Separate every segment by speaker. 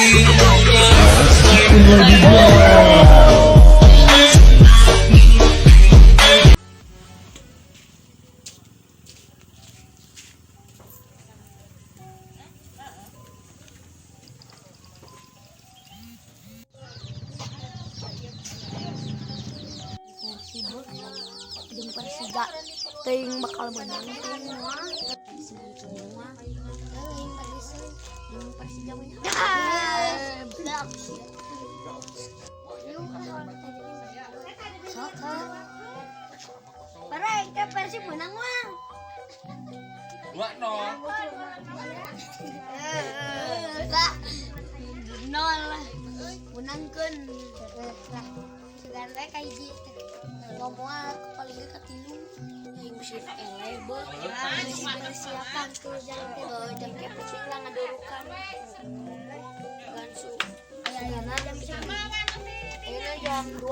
Speaker 1: Persib jeung Persija teuing bakal menang teuing mah. Semua teuing Persib jeung Persija menang. Blak. Sok. Pareng ke Persib menang mah.
Speaker 2: 2-0.
Speaker 1: Lah. 0 menangkeun. Lah, sugan we ka hiji ngomong paling ge katilu. Aing bisa eleh beuh. Geus persiapan tuh jang ke pusing lah ngadurukan. Gansu. Sugana jam ayeuna jam 2.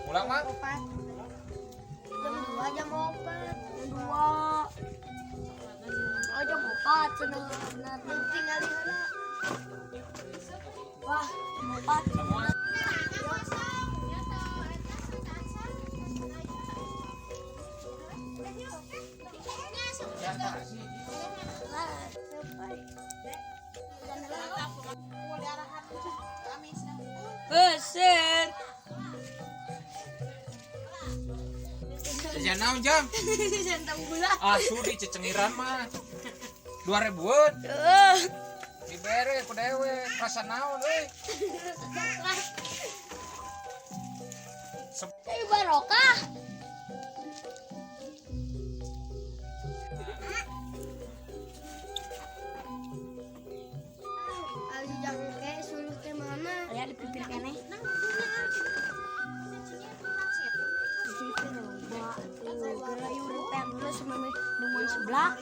Speaker 2: Pulang mah.
Speaker 1: Jam 2, jam 4, jam 2. Oh, jam 4 cenah benar. Tinggal di heula. Wah, jam 4 cenah. Lah, sampai. Beser.
Speaker 2: Jajan naon jam?
Speaker 1: Jajan gula.
Speaker 2: Ah, sudi cecengiran mah. 2000-an.
Speaker 1: Eh,
Speaker 2: Dibere ku dewe, rasa naon euy.
Speaker 1: Saya barokah.
Speaker 3: Ari jangke suluh teh mana?
Speaker 1: Aya di pipir keneh. Di pipir loba tuh. Geura ieu urang teh geus mame nungguan sebelah.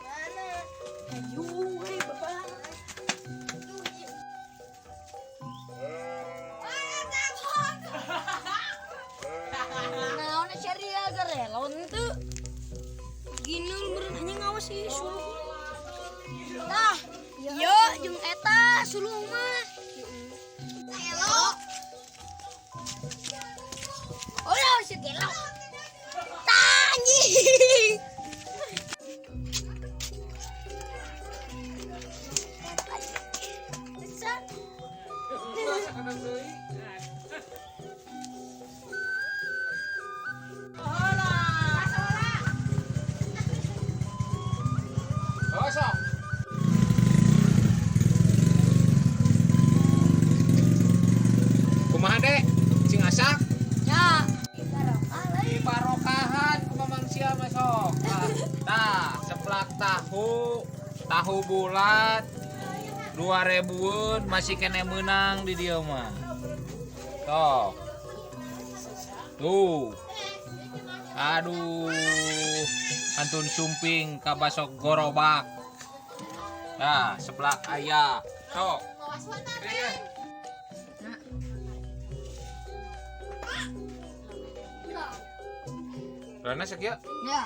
Speaker 3: Mana?
Speaker 1: Ayo, hei bapak. Naon cari agar relon tuh. Gini meureun anjing ngawas sih suluh. Tah, ieu jeung eta suluh mah.
Speaker 3: Gelo.
Speaker 1: Oh ya, si gelo. Tah anjing.
Speaker 3: Besar.
Speaker 2: Rasa kadang deui. Oh, sok. Kumaha dek? Cing asak?
Speaker 1: Ya. Barokah lah.
Speaker 2: Di barokahan kumaha mangsia mah sok. Tah, tah, seplak tahu, tahu bulat 2000-an masih kene menang di dieu mah. Tuh. Tuh. Aduh, antun sumping ka basok gorobak. Nah, seblak aya. Sok. Ini. Rana sakieu?
Speaker 1: Ya.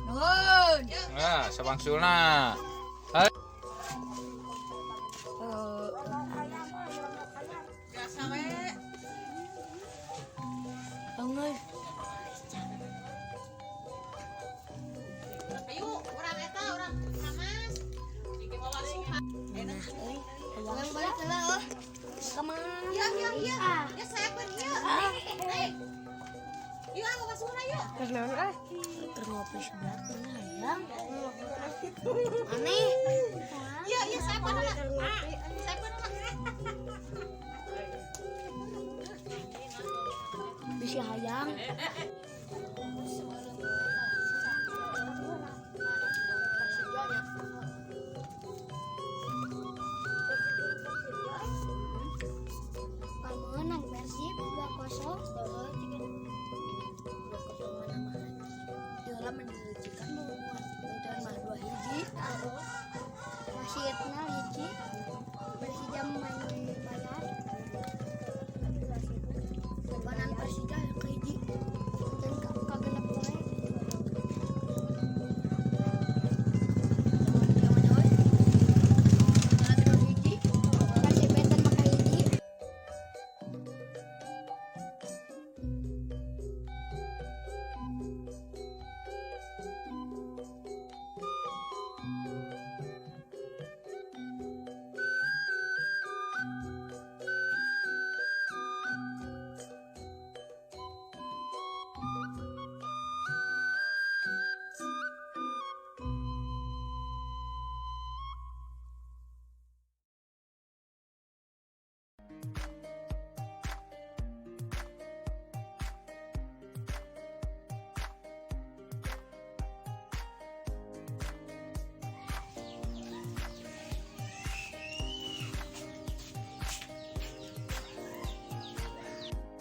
Speaker 1: Nuhun.
Speaker 2: Nah, sabangsulna.
Speaker 1: Eh, Bangun.
Speaker 4: Ayo, urang eta, urang hamas.
Speaker 1: Nah, euy.
Speaker 3: Urang balik heula oh.
Speaker 1: Kemana?
Speaker 4: Iya, iya, iya.
Speaker 1: Ah.
Speaker 4: Ya saya ieu. Eh. Yuk, ah, babasuhna yuk.
Speaker 1: Keur ngopi sebelah teh hayang. Aneh.
Speaker 4: Iya, iya, saya heula. Ah, saya heula.
Speaker 1: Bisi hayang.